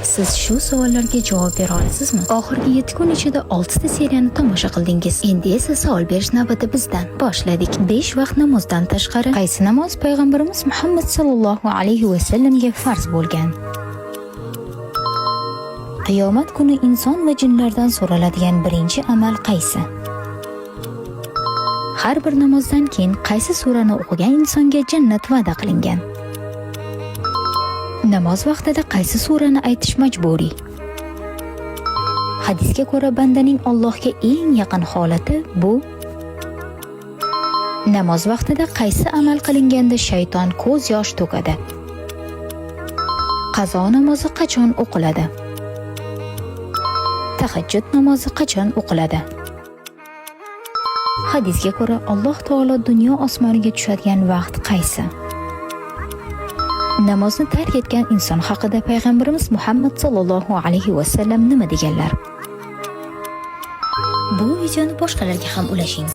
Siz shu savollarga javob bera olasizmi? Oxirgi 7 kun ichida 6 ta seriyani tomosha qildingiz. Endi esa savol berish navbati bizdan. Boshladik. 5 vaqt namozdan tashqari qaysi namoz payg'ambarimiz Muhammad sallallohu alayhi va sallamga farz bo'lgan? Qiyomat kuni inson va jinlardan so'raladigan birinchi amal qaysi? Har bir namozdan keyin qaysi surani o'qigan insonga jannat va'da qilingan? Namoz vaqtida qaysi surani aytish majburiy? Hadisga ko'ra, bandaning Allohga eng yaqin holati bu. Namoz vaqtida qaysi amal qilinganda shayton ko'z yosh to'kadi? Qazo namozi qachon o'qiladi? Tahajjud namozi qachon o'qiladi? Hadisga ko'ra, Alloh taolo dunyo osmoniga tushadigan vaqt qaysi? Namozni tark etgan inson haqida payg'ambarimiz Muhammad sallallohu alayhi va sallam nima deganlar? Bu videoni boshqalarga ham ulashing.